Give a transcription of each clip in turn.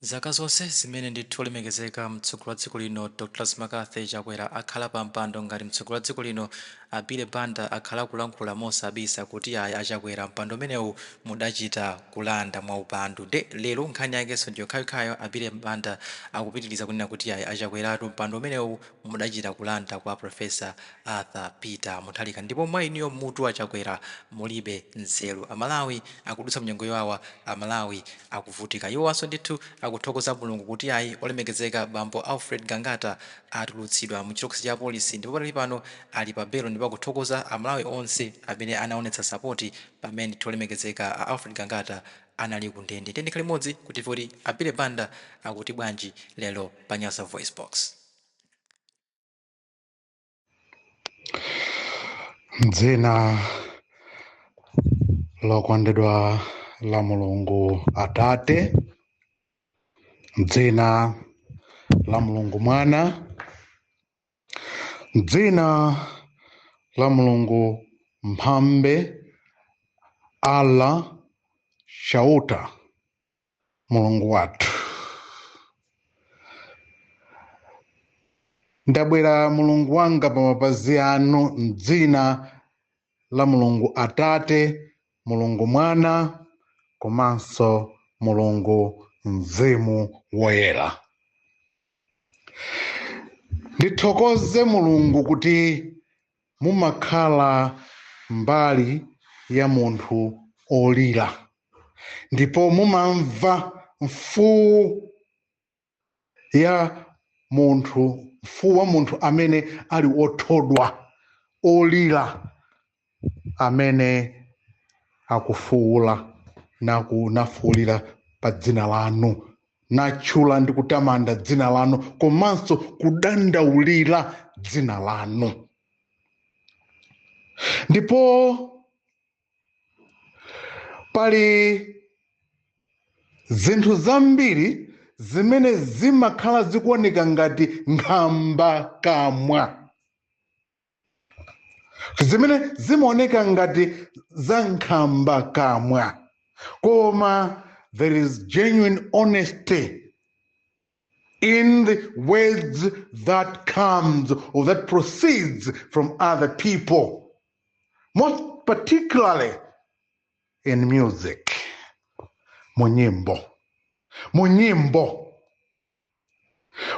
Zaka zonse zimene ndithu olemekezeka mtsogoleri wa dziko lino Dr McCarthy Chakwera akhala pa mpando ngati mtsogoleri wa dziko lino, a Billy Banda akhala akulankhula mosabisa kuti ayi a Chakwera, mpando umenewu mudachita kulanda mwaupandu. Nde lero nkhani yakenso ndi yokhayokhayo, a Billy Banda akupitiliza kunena kuti ayi a Chakweratu, mpando umenewu mudachita kulanda kwa Professor Arthur Peter Mutharika ndipo mwa inuyo mmutu a Chakwera mulibe nzeru. A Malawi akudutsa munyengo yowawa, a Malawi akuvutika. Iwowanso ndithu akuthokoza Mulungu kuti ayi olemekezeka bambo Alfred Gangata atulutsidwa mu chitokosi cha apolisi ndipo pakali pano ali pa belo ndipo akuthokoza a Malawi onse amene anaonetsa sapoti pamene ndithu olemekezeka a Alfred Gangata anali ku ndende. Tiyeni tikhale limodzi kuti timve kuti a Billy Banda akuti bwanji lero pa Nyasa VoiceBox. M'dzina lokondedwa la Mulungu Atate, m'dzina la Mulungu Mwana, m'dzina la Mulungu Mphambe, Allah Chauta, Mulungu wathu. Ndabwera Mulungu wanga pa mapazi anu m'dzina la Mulungu Atate, Mulungu Mwana komanso Mulungu Mzimu Woyera. Ndithokoze Mulungu kuti mumakhala mbali ya munthu olira ndipo mumamva mfuwu ya munthu, mfuwu wa munthu amene ali othodwa, olira, amene akufuwula nafuwulira pa dzina lanu, natchula ndi kutamanda dzina lanu komanso kudandaulira dzina lanu. Ndipo pali zinthu zambiri zimene zimakhala zikuoneka ngati nkhambakamwa, zimene zimaoneka ngati za nkhambakamwa, koma there is genuine honesty in the words that comes or that proceeds from other people, most particularly in music, munyimbo. Munyimbo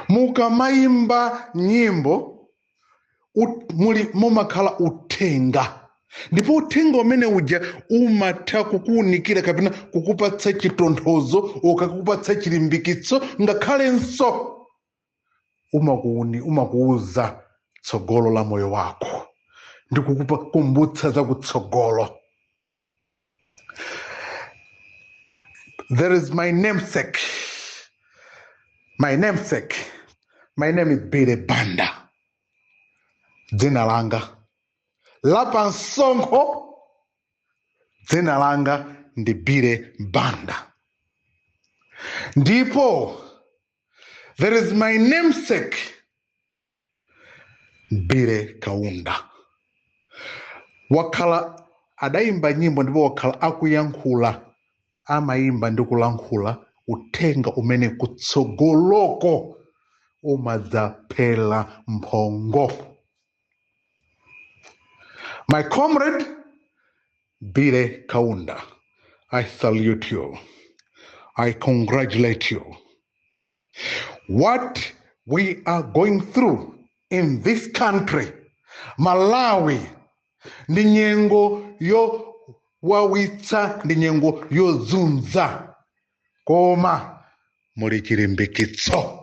mukamayimba nyimbo muli mumakhala uthenga, ndipo uthenga umene uja umatha kukuwunikira kapena kukupatsa chitonthozo, ukakupatsa chilimbikitso, ngakhalenso umakuwuza tsogolo la moyo wako ndi kukukumbutsa za kutsogolo. There is my namesake. My namesake. My name is Billy Banda. Dzina langa la pansonkho, dzina langa ndi Billy Banda. Ndipo there is my namesake Billy Kaunda. Wakhala adayimba nyimbo ndipo wakhala akuyankhula, amayimba ndi kulankhula uthenga umene kutsogoloko umadzaphera mphongo. My comrade Billy Kaunda, I salute you. I congratulate you. What we are going through in this country, Malawi, ndi nyengo yowawitsa, ndi nyengo yozunza, koma muli chilimbikitso.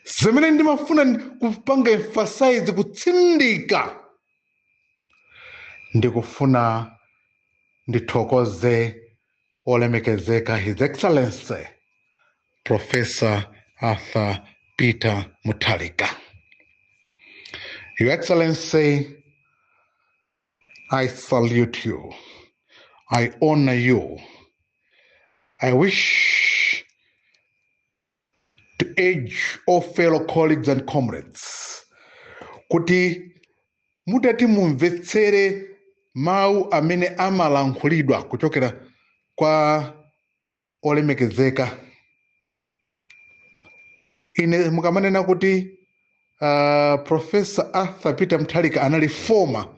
Zimene ndimafuna kupanga emphasize, kutsindika, ndikufuna ndithokoze olemekezeka His Excellency Professor Arthur Peter Mutharika. Your Excellency, I salute you. I honor you. I wish to urge all fellow colleagues and comrades kuti mutati mumvetsere mawu amene amalankhulidwa kuchokera kwa Olemekezeka, ine mukamanena kuti Professor Arthur Peter Mutharika anali former,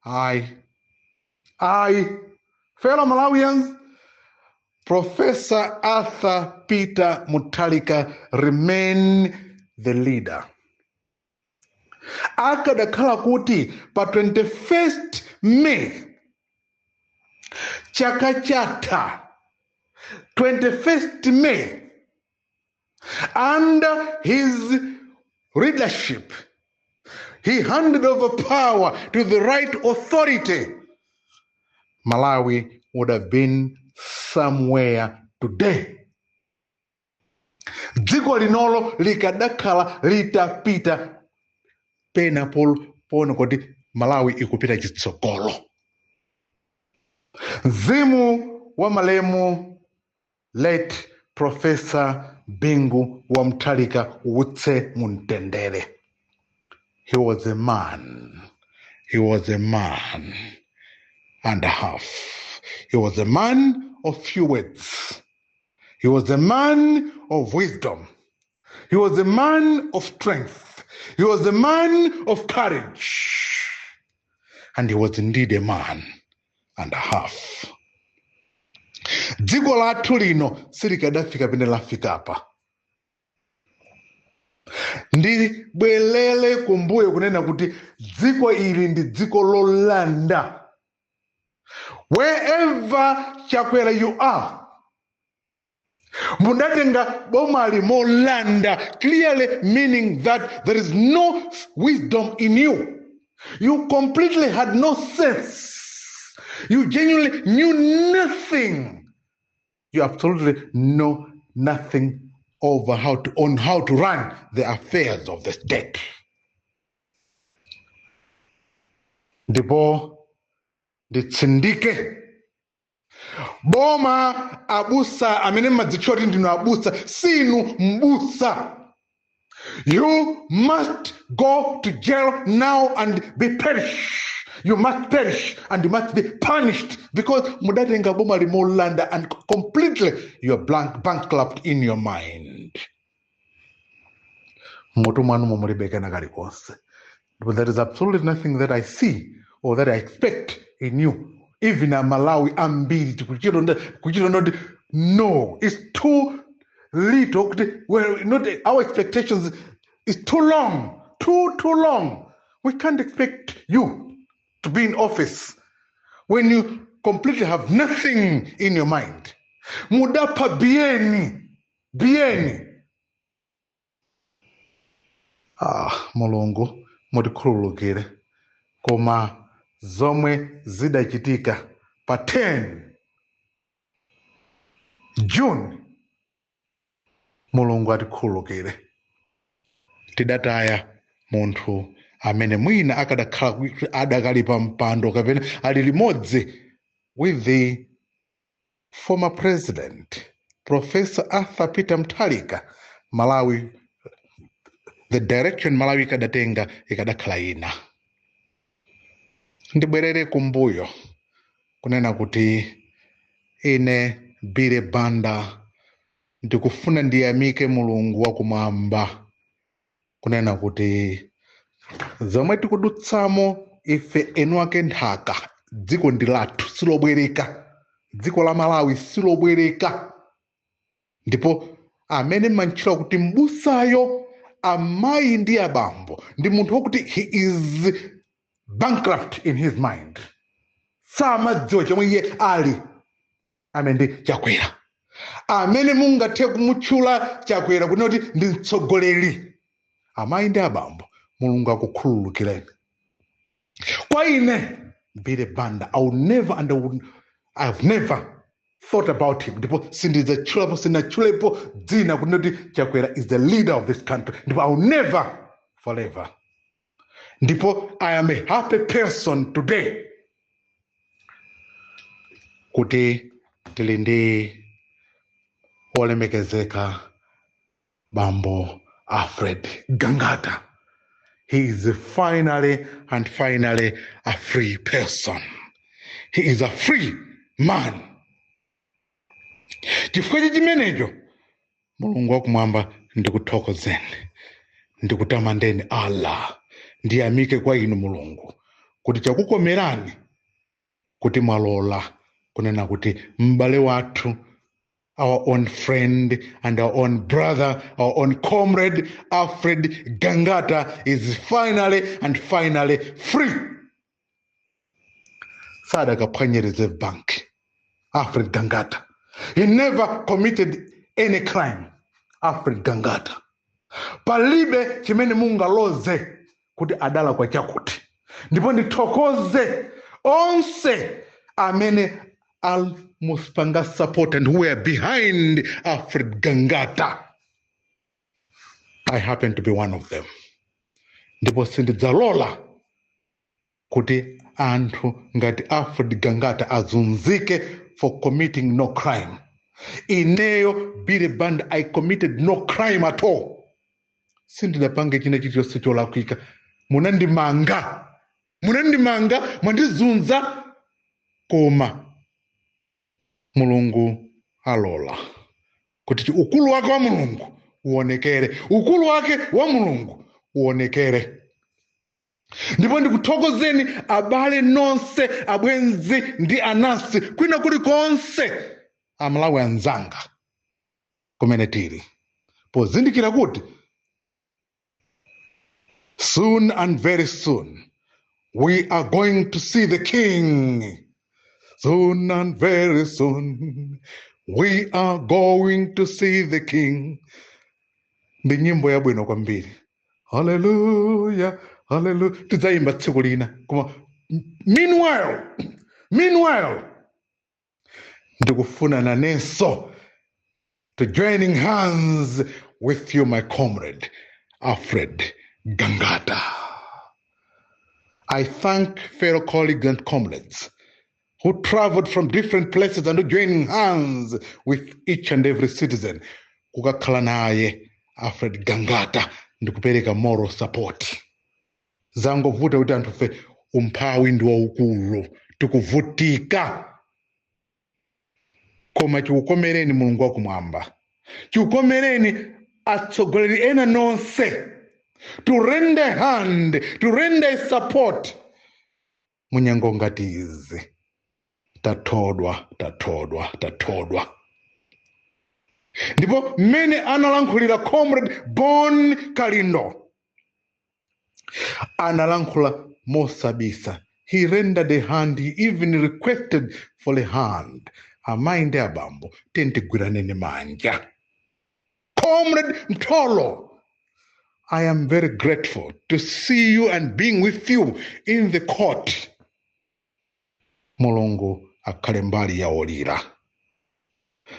ayi, ayi. Fellow Malawians, Professor Arthur Peter Mutharika remain the leader. Akadakhala kuti pa 21st May chaka chatha, 21st May, under his leadership he handed over power to the right authority, Malawi would have been somewhere today. Dziko linolo likadakhala litapita pena pona kuti Malawi ikupita chitsogolo. Mzimu wa malemu late Professor Bingu wa Mutharika uwutse mumtendere. He was a man. He was a man and a half. He was a man of few words. He was a man of wisdom. He was a man of strength. He was a man of courage. And he was indeed a man and a half. Dziko lathu lino silikadafika pene lafika apa. Ndibwerere kumbuyo kunena kuti dziko ili ndi dziko lolanda. Wherever, Chakwera, you are, mudatenga bomali molanda, clearly meaning that there is no wisdom in you. You completely had no sense. You genuinely knew nothing. You absolutely know nothing over how to on how to run the affairs of the state. Ndipo nditsindike, boma, abusa amene mmadzitchula kuti ndinu abusa, sinu mbusa. You must go to jail now and be perish. You must perish and you must be punished because mudatenga boma limolanda and completely you are blank, bankrupt in your mind. Mutu mwanu mulibe kena kalikonse. But there is absolutely nothing that I see or that I expect in you. Even a Malawi ambiri tikuchita ndoti no, it's too little kuti, well, not our expectations is too long, too too long. We can't expect you to be in office when you completely have nothing in your mind. Mudapha Biyeni, Biyeni. Ah, Mulungu mutikhululukire, koma zomwe zidachitika pa 10 June, Mulungu atikhululukire. Tidataya munthu amene mwina akadakhala kuti adakali pa mpando kapena ali limodzi with the former president Professor Arthur Peter Mutharika, Malawi, the direction Malawi ikadatenga ikadakhala ina. Ndibwerere kumbuyo kunena kuti ine Billy Banda ndikufuna ndiyamike Mulungu wakumwamba kunena kuti zomwe tikudutsamo ife enu ake nthaka, dziko ndi lathu, silobwereka. Dziko la Malawi silobwereka. Ndipo amene mantchula kuti mbusayo, amayi ndi abambo, ndi munthu wokuti he is bankrupt in his mind, samadziwa chomwe iye ali. Amene ndi Chakwera, amene mungathe kumutchula Chakwera kunena kuti ndi mtsogoleri, amayi ndi abambo, Mulungu akukhululukireni. Kwa ine Billy Banda, I will never and I've never thought about him, ndipo sindidzatchulapo, sindinatchulepo dzina kunena kuti Chakwera is the leader of this country, ndipo I will never forever. Ndipo I am a happy person today kuti tili ndi olemekezeka Bambo Alfred Gangata. He is finally and finally a free person. He is a free man. Chifukwa cha chimenecho, Mulungu wakumwamba, ndikuthokozeni, ndikutamandeni Allah, ndiyamike kwa inu Mulungu kuti chakukomerani kuti mwalola kunena kuti m'bale wathu, our own friend and our own brother, our own comrade, Alfred Gangata, is finally and finally free. Sadakaphwanye Reserve Bank, Alfred Gangata. He never committed any crime, Alfred Gangata. Palibe chimene mungaloze kuti adala kwa chakuti. Ndipo ndithokoze onse amene amupanga support and who were behind Alfred Gangata. I happen to be one of them. Ndipo sindidzalola kuti anthu ngati Alfred Gangata azunzike for committing no crime. Ineyo Billy Banda, I committed no crime at all. Sindidapange china chilichonse cholakwika. Munandimanga, munandimanga, mwandizunza, koma Mulungu alola kuti ukulu wake wa Mulungu uonekere, ukulu wake wa Mulungu uonekere. Ndipo ndikuthokozeni abale nonse, abwenzi ndi anansi kwina kulikonse, Amalawi anzanga kumene tili, pozindikira kuti soon and very soon we are going to see the King. Soon and very soon we are going to see the King. Ndi nyimbo yabwino kwambiri. Haleluya, haleluya, tidzayimba tsiku lina. Koma meanwhile ndikufuna nanenso to joining hands with you, my comrade Alfred Gangata. I thank fellow colleagues and comrades who traveled from different places and joining hands with each and every citizen kukakhala naye Alfred Gangata ndikupereka moral support. Zangovuta kuti anthu fe umphawi ndi waukulu, tikuvutika, koma chikukomereni Mulungu wakumwamba, chikukomereni atsogoleri ena nonse to render hand, to render support munyengo ngati izi. Tathodwa, tathodwa, tathodwa. Ndipo mmene analankhulira Comrade Bon Kalindo, analankhula mosabisa. He rendered a hand, he even requested for a hand. Amayi ndi abambo, tigwiraneni manja. Comrade Mtolo, I am very grateful to see you and being with you in the court. Mulungu akhale mbali ya olira.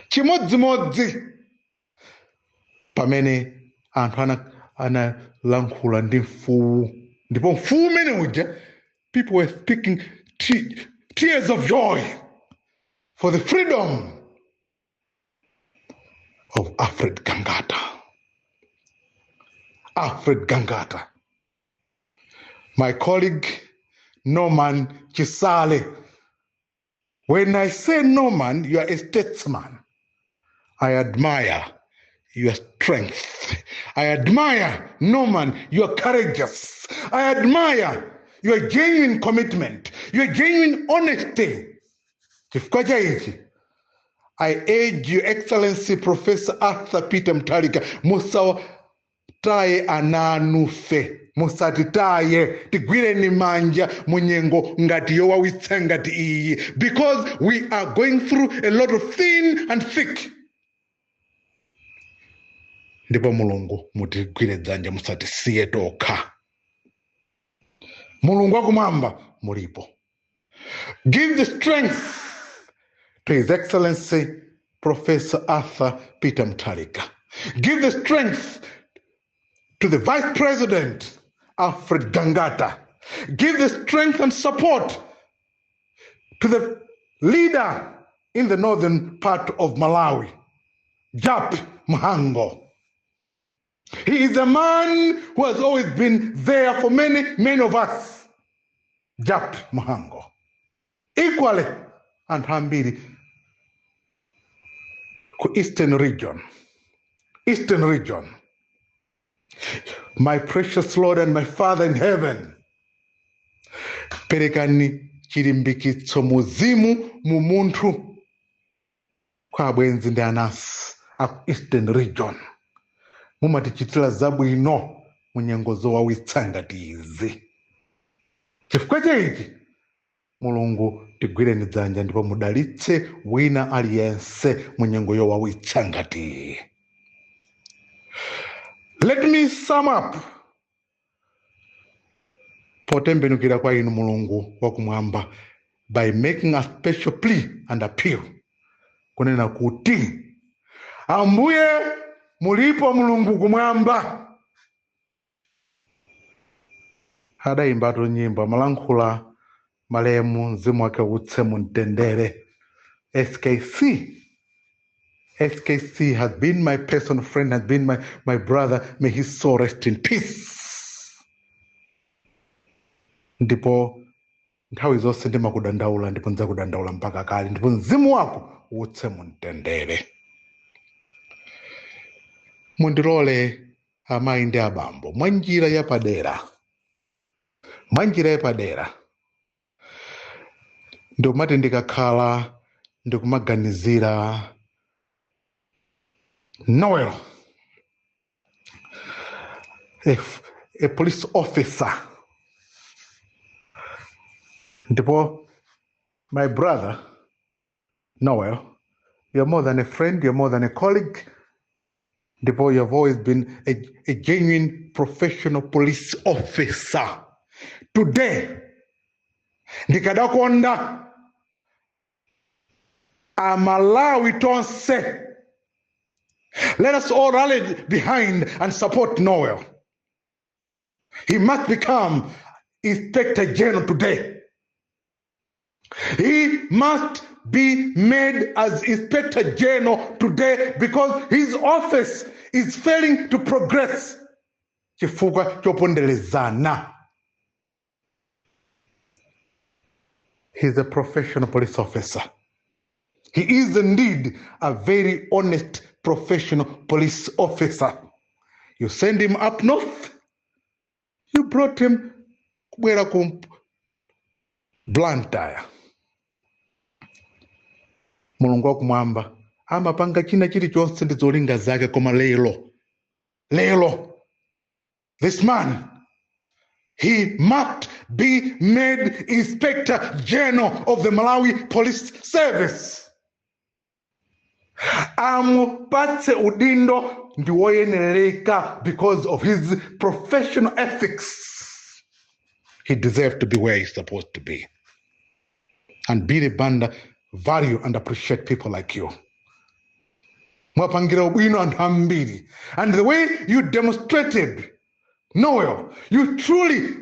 Chimodzimodzi pamene anthu analankhula ndi mfuwu, ndipo mfuwu umene uja, people were speaking tears of joy for the freedom of Alfred Gangata. Alfred Gangata. My colleague Norman Chisale. When I say Norman, you are a statesman. I admire your strength. I admire, Norman, you are courageous. I admire your genuine commitment, your genuine honesty. Chifukwa cha ichi, I urge Your Excellency Professor Arthur Peter Mutharika, musataye ana anufe, musatitaye, tigwireni manja munyengo ngati yowawitsa ngati iyi, because we are going through a lot of thin and thick. Ndipo Mulungu mutigwire dzanja, musatisiye tokha. Mulungu wakumwamba mulipo. Give the strength to His Excellency Professor Arthur Peter Mutharika. Give the strength to the Vice President, Alfred Gangata. Give the strength and support to the leader in the northern part of Malawi, Jappie Mhango. He is a man who has always been there for many, many of us. Jappie Mhango. Equally, anthu ambiri Ku Eastern Region, Eastern Region, my precious Lord and my Father in heaven, perekani chilimbikitso muzimu mu munthu kwa abwenzi ndi anasi aku Eastern Region. Mumatichitira zabwino mu nyengo zowawitsa ngati izi. Chifukwa chaichi, Mulungu, tigwireni dzanja ndipo mudalitse wina aliyense mu nyengo yowawitsa ngati iyi. Let me sum up potembenukira kwa inu, Mulungu wakumwamba, by making a special plea and appeal kunena kuti, Ambuye, mulipo Mulungu kumwamba. Adayimbatu nyimbo, amalankhula malemu, mzimu wake utse mumtendere, SKC. SKC has been my personal friend, has been my brother. May his soul rest in peace. Ndipo nthawi zonse ndimakudandaula ndipo ndidzakudandaula mpaka kale, ndipo mzimu wako utse mumtendere. Mundilole, amayi ndi abambo, mwa njira yapadera, mwa njira yapadera, ndikumati ndikakhala ndikumaganizira Noel, a police officer. Ndipo my brother Noel, you're more than a friend, you're more than a colleague, ndipo you've always been a genuine professional police officer. Today ndikadakonda Amalawi tonse, let us all rally behind and support Noel. He must become Inspector General today. He must be made as Inspector General today because his office is failing to progress chifukwa choponderezana. He's a professional police officer. He is indeed a very honest professional police officer. You send him up north, you brought him kubwera ku Blantyre. Mulungu wakumwamba amapanga china chilichonse ndi zolinga zake, koma lero, lero, this man, he must be made Inspector General of the Malawi Police Service. Amupatse udindo, ndi woyenereka because of his professional ethics. He deserved to be where he's supposed to be. And Billy Banda value and appreciate people like you. Mwapangira ubwino anthu ambiri, and the way you demonstrated, Noel, you truly,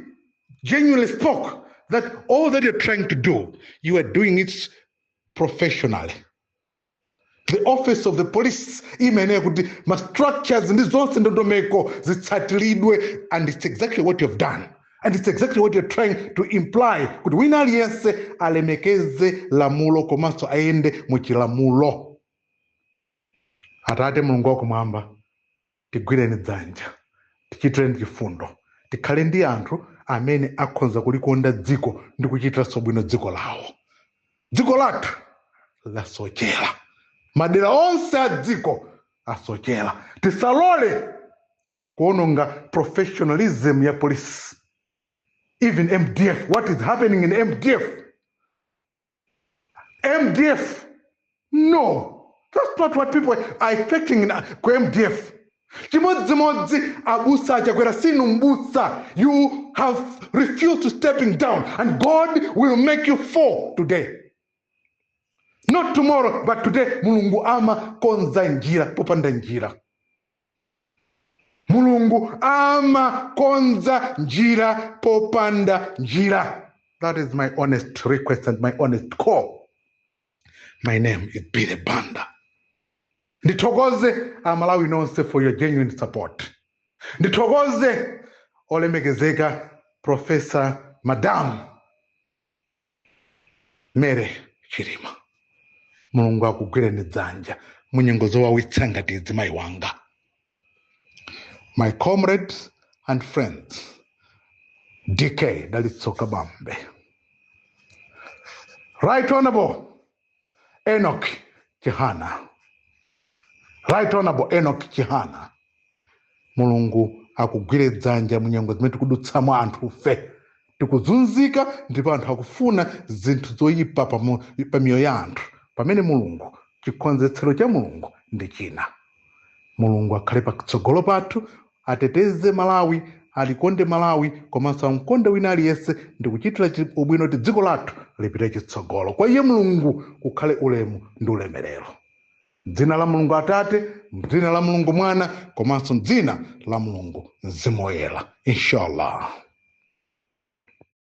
genuinely spoke that all that you're trying to do, you are doing it professionally. The office of the police imene kuti ma structures ndi zonse ndondomeko zitsatiridwe, and it's exactly what you've done and it's exactly what you're trying to imply, kuti wina aliyense alemekeze lamulo komanso ayende muchilamulo. Atate Mulungu wakumwamba, tigwireni dzanja, tichitireni chifundo, tikhale ndi anthu amene akhoza kulikonda dziko ndi kuchitiranso bwino dziko lawo. Dziko lathu lasochera, madera onse a dziko asochera. Tisalole kuononga professionalism ya police, even MDF. What is happening in MDF? MDF, no, that's not what people are expecting in ku MDF. Chimodzimodzi abusa Achakwera, sinu mbusa. You have refused to stepping down, and God will make you fall today, not tomorrow but today. Mulungu amakonza njira popanda njira. Mulungu amakonza njira popanda njira. That is my honest request and my honest call. My name is Billy Banda. Ndithokoze Amalawi nonse for your genuine support. Ndithokoze olemekezeka Professor Madam Mary Chilima. Mulungu akugwireni dzanja. Munyengo zowawitsa ngati izi, mayi wanga, my comrades and friends, DK Dalitso Kabambe, Right Honorable Enoch Chihana, Right Honorable Enoch Chihana, Mulungu akugwire dzanja munyengo zimene tikudutsamo. Anthu fe tikuzunzika ndipo anthu akufuna zinthu zoyipa pa miyoyo ya anthu, pamene Mulungu, chikonzetsero cha Mulungu ndi china. Mulungu akhale patsogolo pathu, ateteze Malawi, alikonde Malawi, komanso amkonde wina aliyense ndi kuchitira ubwino kuti dziko lathu lipite chitsogolo. Kwa iye Mulungu kukhale ulemu ndi ulemerero. Dzina la Mulungu Atate, dzina la Mulungu Mwana, komanso dzina la Mulungu Mzimu Woyera, inshallah.